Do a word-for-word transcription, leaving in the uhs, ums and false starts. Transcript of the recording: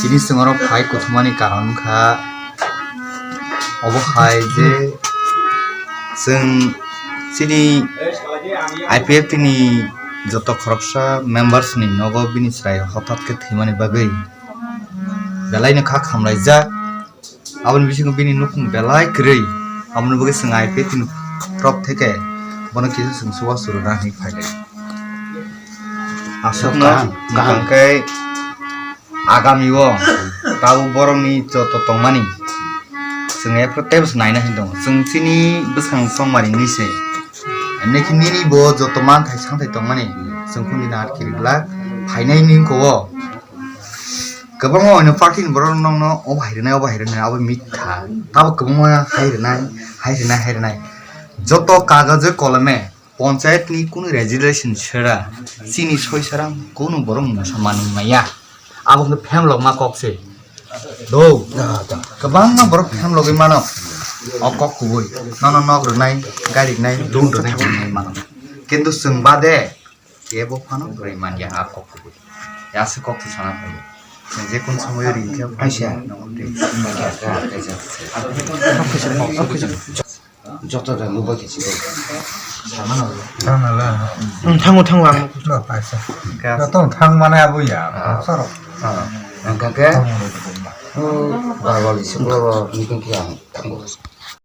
Bini chwng oro phai kuthumani karon wngkha obo hai je chwng chini I P F T ni joto khoroksa members ni nogo bini chwrai hothat khe thwimani bagwi belaino kha khamlaijak. Aboni bisingo bini nukhung belai kwrwi, aboni bagwi chwng I P F T ni top theke bono kisa chwng chubachu rwna hinwi phailai. Aswkno kaham, kaham. Hwnkhe agami o tabuk borokni joto tongmani chwng ephru teibo se naina hinwi tongo. Chwng chini bwskang chongmani hinwi se. Nini bo joto manthai sangthai tongmani chwng phone dina atkhe rijlak phainai ni wngkha o. Kwbangma oino party ni borok nokno obo hai rwnai, obo hai rwnai, abo mitha. Tabuk kwbangma hai rwnai, hai rwnai, hai rwnai. Joto kagoj kolome Panchayat ni kunu resolution sera, chini soi sera kunu borok mungsa manwi maya. Abo wngkha phenlokma kok se. Do. Ah, da. Kwbangma borok phenlogwi mano. O kok kubui. Nono nok rwnai, gari rwnai, room rwnai, hwnwi mano. Kintu chwng bade kebo phano rwi manya a kok kubui. Yase kok se sana phai. Chwng je kun somoyo ri khe Aisa. Joto da nubai khe chikon. Samano. Thangnala. Hmm, thango, thango, ang. No, paisa. Joto thang mane abo ya. Ah. Soro. Ah. Ang kake. Thango. Oh, barwali suklo ro meeting khe ang thango.